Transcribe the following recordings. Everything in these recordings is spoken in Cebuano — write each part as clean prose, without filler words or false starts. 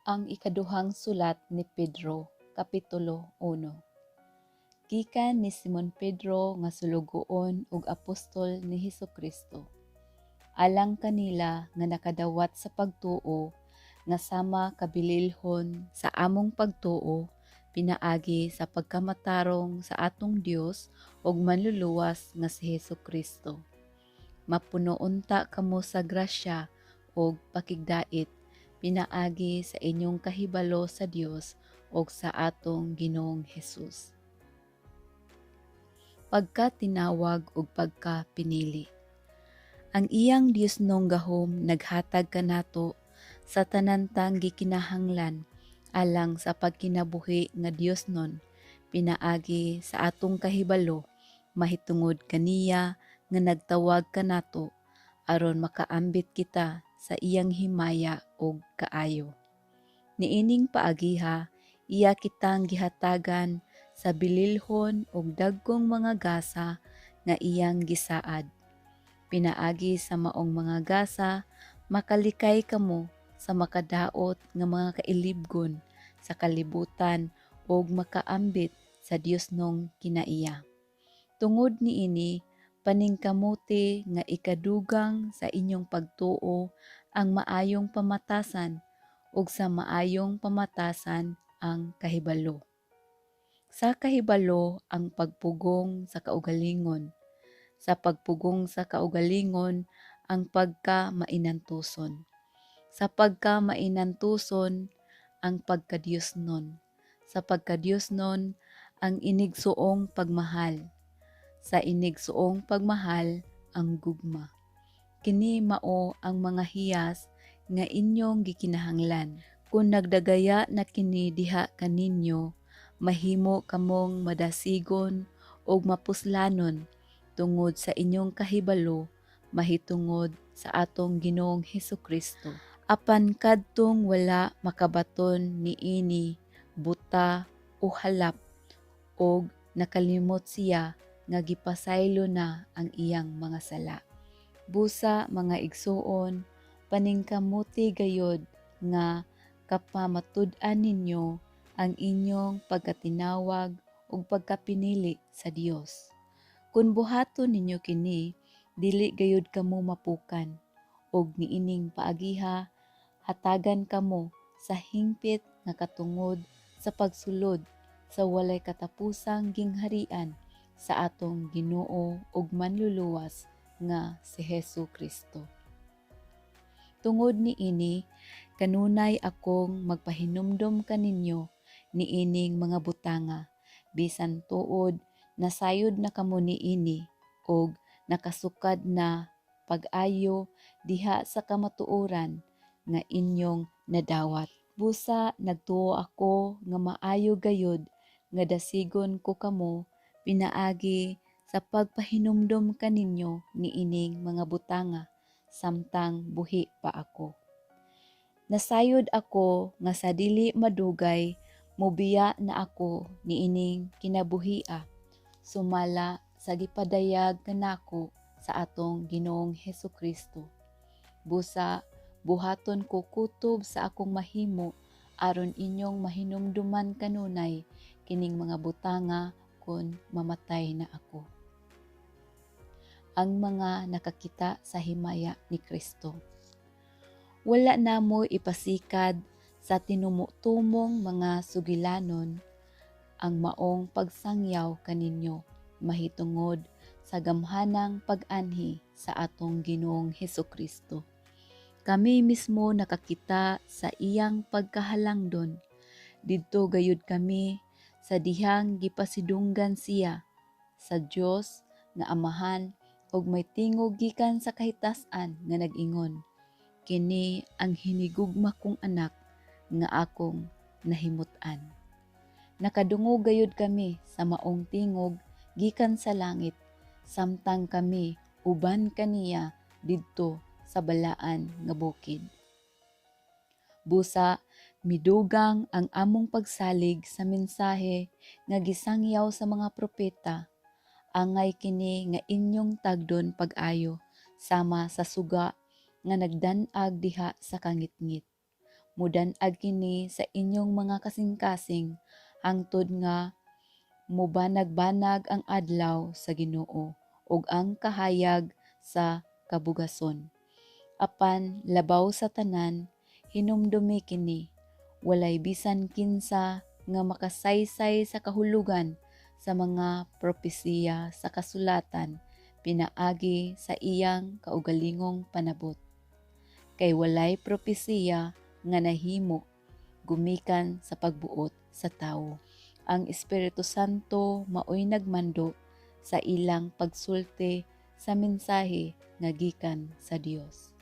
Ang ikaduhang sulat ni Pedro, Kapitulo 1. Gikan ni Simon Pedro nga sulugoon ug apostol ni Hesukristo. Alang kanila nga nakadawat sa pagtuo nga sama kabililhon sa among pagtuo pinaagi sa pagkamatarong sa atong Dios ug Manluluwas nga si Hesukristo. Mapuno unta kamo sa grasya ug pakigdait pinaagi sa inyong kahibalo sa Dios ug sa atong Ginoong Hesus. Pagkatinawag ug pagkapinili. Ang iyang Diosnong gahom naghatag kanato sa tanan tang gikinahanglan alang sa pagkinabuhi nga Diosnon pinaagi sa atong kahibalo mahitungod kaniya nga nagtawag kanato aron makaambit kita sa iyang himaya ug kaayo. Niining paagiha, iya kitang gihatagan sa bililhon ug dagkong mga gasa nga iyang gisaad. Pinaagi sa maong mga gasa, makalikay kamo sa makadaot nga mga kailibgon sa kalibutan ug makaambit sa Diosnong kinaiya. Tungod niini, paningkamuti nga ikadugang sa inyong pagtuo ang maayong pamatasan ug sa maayong pamatasan ang kahibalo. Sa kahibalo ang pagpugong sa kaugalingon. Sa pagpugong sa kaugalingon ang pagka-mainantuson. Sa pagka-mainantuson ang pagkadiosnon. Sa pagkadiosnon ang inigsuong pagmahal. Sa inigsuong pagmahal ang gugma. Kini mao ang mga hiyas nga inyong gikinahanglan. Kung nagdagaya na kini diha kaninyo, mahimo kamong madasigon ug mapuslanon tungod sa inyong kahibalo mahitungod sa atong Ginoong Hesukristo. Apan kadtong wala makabaton niini, buta o halap og nakalimot siya nga gipasaylo na ang iyang mga sala. Busa, mga igsuon, paningkamuti gayod nga kapamatud-an ninyo ang inyong pagkatinawag ug pagkapinili sa Dios. Kun buhaton ninyo kini, dili gayud kamo mapukan, ug niining paagiha hatagan kamo sa hingpit nga katungod sa pagsulod sa walay katapusang gingharian sa atong Ginoo ug Manluluwas nga si Hesu Kristo. Tungod niini, kanunay akong magpahinumdom kaninyo niining mga butanga, bisan tuod nasayod na kamo niini ug nakasukad na pag-ayo diha sa kamatuoran nga inyong nadawat. Busa nagtuo ako nga maayo gayud nga dasigon ko kamo pinaagi sa pagpahinumdom kaninyo niining mga butanga samtang buhi pa ako. Nasayod ako nga sa dili madugay mobiya na ako niining kinabuhia sumala sa gipadayag kanako sa atong Ginoong Hesukristo. Busa buhaton ko kutob sa akong mahimo aron inyong mahinumduman kanunay kining mga butanga kon mamatay na ako. Ang mga nakakita sa himaya ni Kristo. Wala namo ipasikad sa tinumo-tumong mga sugilanon ang maong pagsangyaw kaninyo mahitungod sa gamhanang pag-anhi sa atong Ginoong Hesukristo. Kami mismo nakakita sa iyang pagkahalangdon. Didto gayud kami sa dihang gipasidunggan siya sa Dios nga Amahan ug may tingog gikan sa kahitasan nga nag-ingon, "Kini ang hinigugma kong anak nga akong nahimut-an." Nakadungog gayud kami sa maong tingog gikan sa langit samtang kami uban kaniya didto sa balaan nga bukid. Busa midugang ang among pagsalig sa mensahe nga gisangyaw sa mga propeta. Angay kini nga inyong tagdon pag-ayo sama sa suga nga nagdan-ag diha sa kangitngit. Mudan-ag kini sa inyong mga kasingkasing hangtod nga mubanag-banag ang adlaw sa Ginoo ug ang kahayag sa kabugason. Apan labaw sa tanan, hinumdumi kini, walay bisan kinsa nga makasaysay sa kahulugan sa mga propesiya sa kasulatan pinaagi sa iyang kaugalingong panabot. Kay walay propesiya nga nahimo gumikan sa pagbuot sa tawo. Ang Espiritu Santo maoy nagmando sa ilang pagsulti sa mensahe nga gikan sa Dios.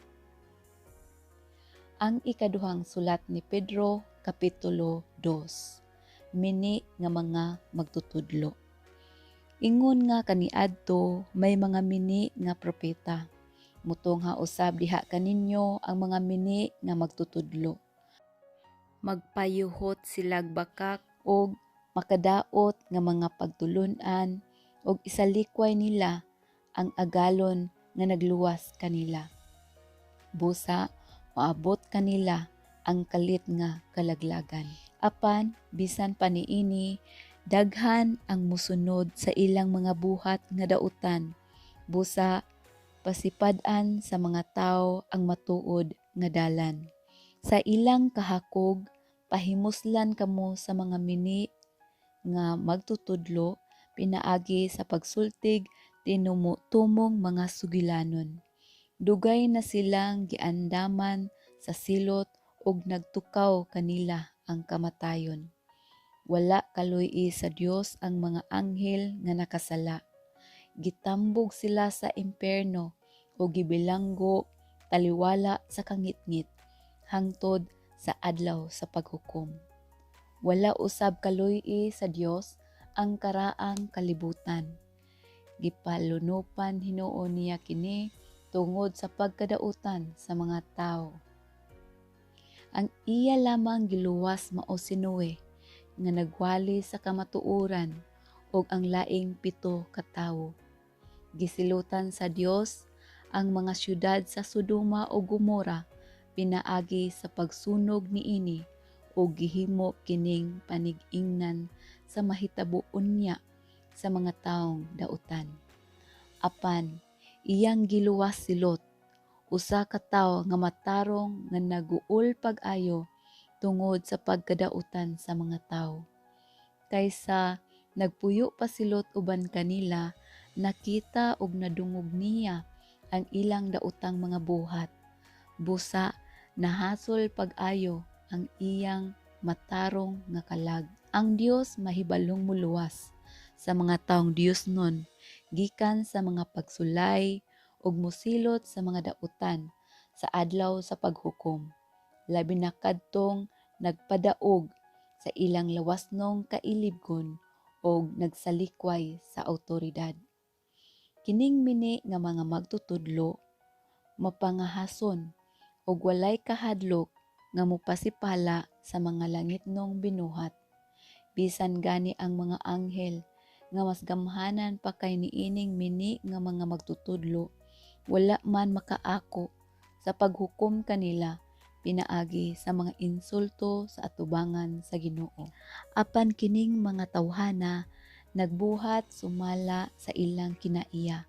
Ang ikaduhang sulat ni Pedro, Kapitulo 2. Mini nga mga magtutudlo. Ingon nga kaniadto may mga mini nga propeta, mutungha usab diha kaninyo ang mga mini nga magtutudlo. Magpayuhot silag bakak og makadaot nga mga pagtulun-an ug isalikway nila ang agalon nga nagluwas kanila. Busa moabot kanila ang kalit nga kalaglagan. Apan bisan pa niini, daghan ang musunod sa ilang mga buhat nga dautan. Busa pasipad-an sa mga tawo ang matuod nga dalan. Sa ilang kahakog, pahimuslan kamo sa mga mini nga magtutudlo pinaagi sa pagsultig tinumo-tumong mga sugilanon. Dugay na silang giandaman sa silot ug nagtukaw kanila ang kamatayon. Wala kaluy-i sa Dios ang mga anghel nga nakasala. Gitambog sila sa impierno o gibilanggo taliwala sa kangitngit hangtod sa adlaw sa paghukom. Wala usab kaluy-i sa Dios ang karaang kalibutan. Gipalunopan hinuon niya kini tungod sa pagkadautan sa mga tawo. Ang iya lamang giluwas mao si Noe nga nagwali sa kamatuoran ug ang laing 7 ka tawo. Gisilutan sa Dios ang mga syudad sa Sodoma ug Gomora pinaagi sa pagsunog niini ug gihimo kining panig-ingnan sa mahitabo unya sa mga taong dautan. Apan iyang giluwas si Lot, usa ka tawo nga matarong nga naguol pag-ayo tungod sa pagkadautan sa mga tawo. Kaysa nagpuyo pa si Lot uban kanila, nakita ug nadungog niya ang ilang daotang mga buhat. Busa nahasol pag-ayo ang iyang matarong nga kalag. Ang Dios mahibalong muluwas sa mga taong Diosnon gikan sa mga pagsulay ug mosilot sa mga dautan sa adlaw sa paghukom. Labi na kadtong nagpadaog sa ilang lawasnong kailibgon og nagsalikway sa awtoridad. Kining mini nga mga magtutudlo mapangahason ug walay kahadlok nga mopasipala sa mga langitnong binuhat. Bisan gani ang mga anghel nga mas gamhanan pa kay niining mini nga mga magtutudlo, wala man makaako sa paghukom kanila pinaagi sa mga insulto sa atubangan sa Ginoo. Apan kining mga tawhana nagbuhat sumala sa ilang kinaiya,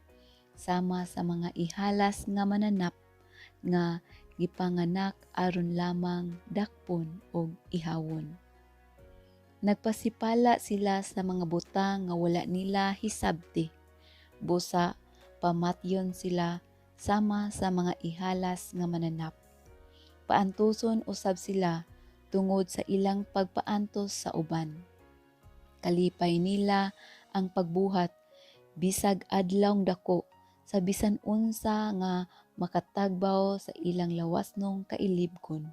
sama sa mga ihalas nga mananap nga gipanganak aron lamang dakpon og ihawon. Nagpasipala sila sa mga butang nga wala nila hisabti. Busa pamatyon sila sama sa mga ihalas nga mananap. Paantuson usab sila tungod sa ilang pagpaantos sa uban. Kalipay nila ang pagbuhat bisag adlawng dako sa bisan unsa nga makatagbaw sa ilang lawasnong kailibgon.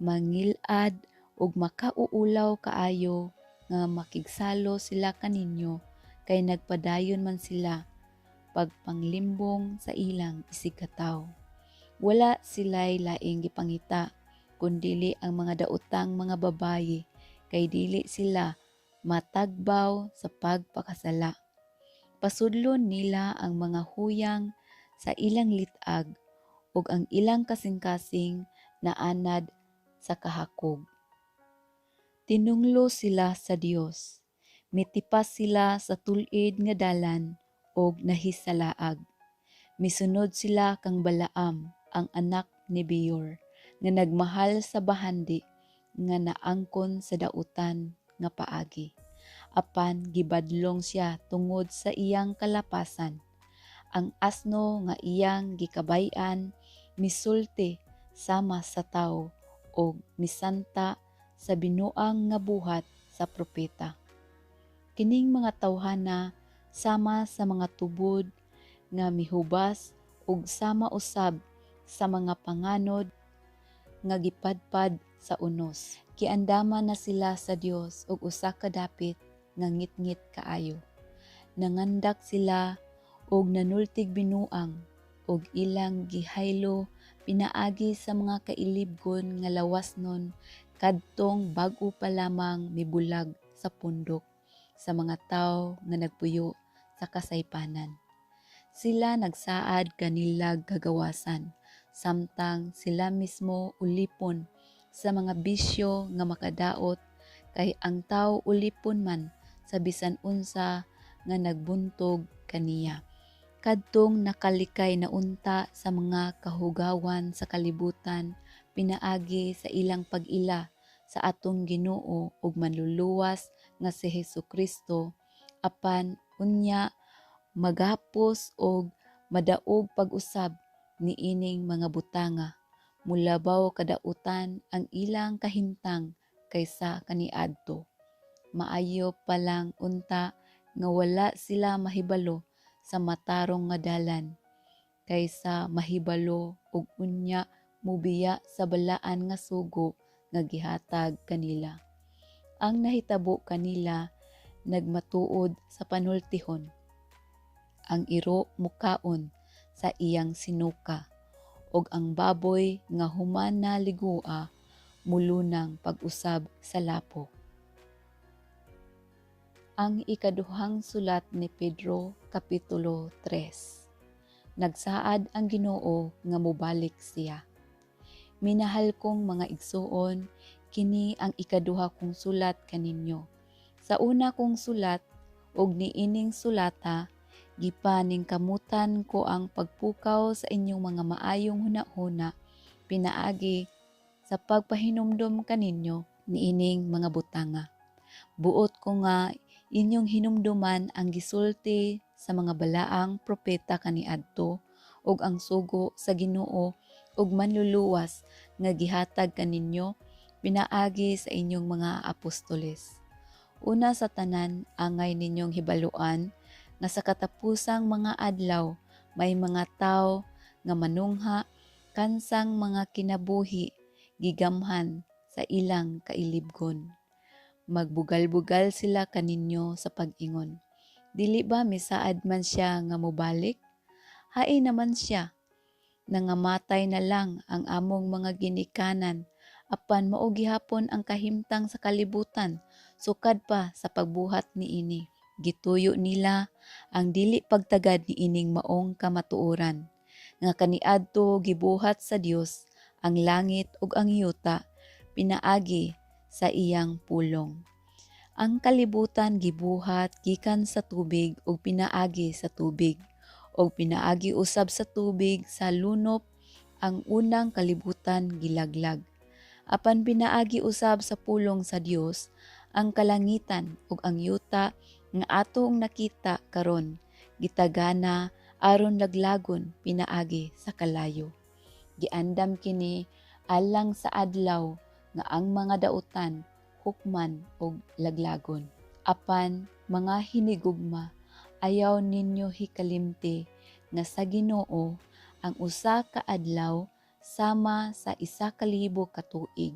Mangilad ug makauulaw kaayo nga makigsalo sila kaninyo kay nagpadayon man sila pagpanglimbong sa ilang isigkatawo. Wala sila'y laing gipangita kundili ang mga daotang mga babayi kay dili sila matagbaw sa pagpakasala. Pasudlon nila ang mga huyang sa ilang lit-ag ug ang ilang kasing-kasing naanad sa kahakog. Tinunglo sila sa Dios, mitipas sila sa tul-id nga dalan og nahisalaag. Misunod sila kang Balaam, ang anak ni Beor, nga nagmahal sa bahandi nga naangkon sa dautan nga paagi. Apan gibadlong siya tungod sa iyang kalapasan. Ang asno nga iyang gikabay-an misulti sama sa tawo og misanta sa binuang nga buhat sa propeta. Kining mga tawhana sama sa mga tubod nga mihubas ug sama usab sa mga panganod nga gipadpad sa unos. Giandaman na sila sa Dios og usa ka dapit nga ngitngit kaayo. Nangandak sila og nanultig binuang ug ilang gihaylo pinaagi sa mga kailibgon nga lawasnon kadtong bag-o pa lamang mibulag sa pundok sa mga tawo nga nagpuyo sa kasaypanan. Sila nagsaad kanilag kagawasan, samtang sila mismo ulipon sa mga bisyo nga makadaot, kay ang tawo ulipon man sa bisan unsa nga nagbuntog kaniya. Kadtong nakalikay na unta sa mga kahugawan sa kalibutan pinaagi sa ilang pag-ila sa atong Ginoo ug Manluluwas nga si Hesukristo, apan unya magapos og madaog pag-usab niining mga butanga, molabaw kadautan ang ilang kahimtang kaysa kaniadto. Maayo pa lang unta nga wala sila mahibalo sa matarong nga dalan kaysa mahibalo ug unya mobiya sa balaan nga sugo nga gihatag kanila. Ang nahitabo kanila nagmatuod sa panultihon: "Ang iro mukaon sa iyang sinuka," ug ang baboy nga human na ligua mulunang pag-usab sa lapo. Ang ikaduhang sulat ni Pedro, Kapitulo 3. Nagsaad ang Ginoo nga mobalik siya. Minahal kong mga igsuon, kini ang ikaduha kong sulat kaninyo. Sa una kong sulat ug niining sulata, gipaningkamutan ko ang pagpukaw sa inyong mga maayong hunahuna pinaagi sa pagpahinumdom kaninyo niining mga butanga. Buot ko nga inyong hinumduman ang gisulti sa mga balaang propeta kaniadto ug ang sugo sa Ginoo ug Manluluwas nga gihatag kaninyo pinaagi sa inyong mga apostoles. Una sa tanan, angay ninyong hibaluan nga sa katapusang mga adlaw may mga tawo nga manungha kansang mga kinabuhi gigamhan sa ilang kailibgon. Magbugal-bugal sila kaninyo sa pag-ingon, "Dili ba misaad man siya nga mobalik? Hain naman siya? Nangamatay na lang ang among mga ginikanan, apan mao gihapon ang kahimtang sa kalibutan sukad pa sa pagbuhat niini." Gituyo nila ang dili pagtagad niining maong kamatuoran, nga kaniadto gibuhat sa Dios ang langit ug ang yuta pinaagi sa iyang pulong. Ang kalibutan gibuhat gikan sa tubig ug pinaagi sa tubig, ug pinaagi usab sa tubig sa lunop ang unang kalibutan gilaglag. Apan pinaagi usab sa pulong sa Dios, ang kalangitan ug ang yuta nga atong nakita karon gitagana aron laglagon pinaagi sa kalayo. Giandam kini alang sa adlaw nga ang mga dautan hukman og laglagon. Apan mga hinigugma, ayaw ninyo hikalimti nga sa Ginoo ang usa ka adlaw sama sa 1,000 ka tuig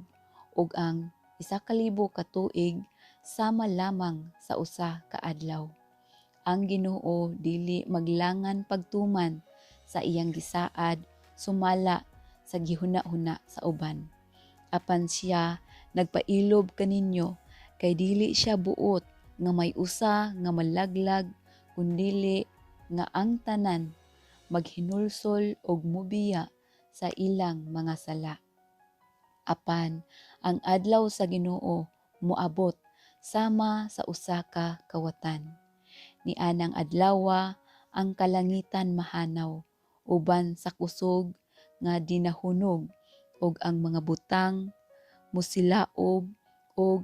ug ang 1,000 ka tuig sama lamang sa usa ka adlaw. Ang Ginoo dili maglangan pagtuman sa iyang gisaad sumala sa gihuna-huna sa uban. Apan siya nagpailob kaninyo kay dili siya buot nga may usa nga malaglag, kundili nga ang tanan maghinulsol og mobiya sa ilang mga sala. Apan ang adlaw sa Ginoo moabot sama sa usa ka kawatan. Nianang adlawa ang kalangitan mahanaw uban sa kusog nga dinahunong, ug ang mga butang mosilaob ug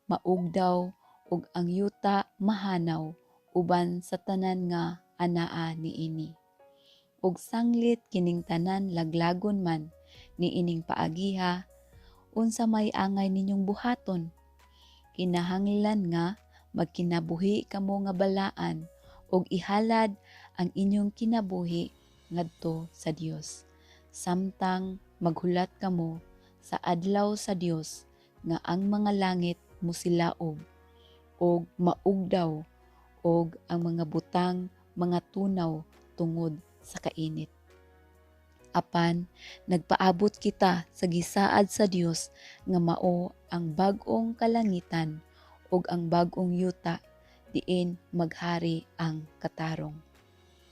maugdaw, ug ang yuta mahanaw uban sa tanan nga anaa niini. Ug sanglit kining tanan laglagon man niining paagiha, unsa may angay ninyong buhaton? Kinahanglan nga magkinabuhi kamo nga balaan ug ihalad ang inyong kinabuhi ngadto sa Dios samtang maghulat kamo sa adlaw sa Dios nga ang mga langit mosilaob ug maugdaw ug ang mga butang mga tunaw tungod sa kainit. Apan nagpaabot kita sa gisaad sa Dios nga mao ang bag-ong kalangitan ug ang bag-ong yuta diin maghari ang katarong.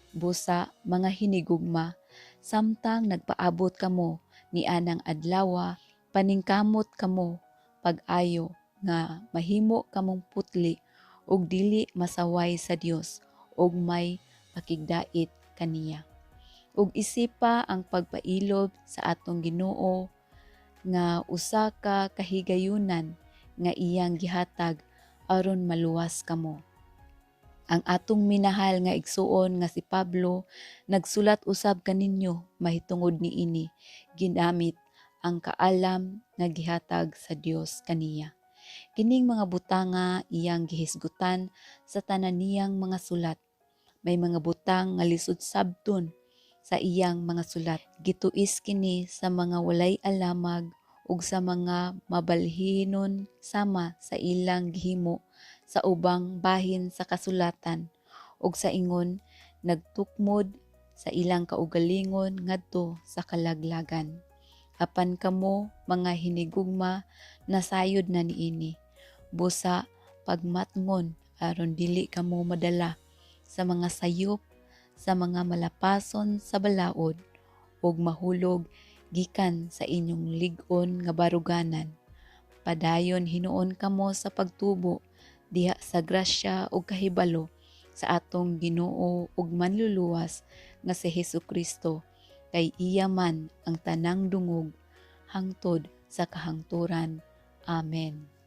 Busa, mga hinigugma, samtang nagpaabot kamo nianang adlawa, paningkamot kamo pag-ayo nga mahimo kamong putli ug dili masaway sa Dios ug may pakigdait kaniya. Ug isipa ang pagpailob sa atong Ginoo nga usa ka kahigayunan nga iyang gihatag aron maluwas kamo. Ang atong minahal nga igsuon nga si Pablo nagsulat usab kaninyo mahitungod niini, ginamit ang kaalam nga gihatag sa Dios kaniya. Kining mga butanga iyang gihisgutan sa tanan niyang mga sulat. May mga butang nga lisod sabton sa iyang mga sulat. Gituis kini sa mga walay alamag ug sa mga mabalhinon sama sa ilang gihimo sa ubang bahin sa kasulatan, ug sa ingon nagtukmod sa ilang kaugalingon ngadto sa kalaglagan. Apan kamo, mga hinigugma, nasayod na niini. Busa pagmatngon aron dili kamo madala sa mga sayop sa mga malapason sa balaod ug mahulog gikan sa inyong lig-on nga baruganan. Padayon hinuon kamo sa pagtubo diha sa grasya ug kahibalo sa atong Ginoo ug Manluluwas nga si Hesus Kristo, kay iya man ang tanang dungog hangtod sa kahangturan. Amen.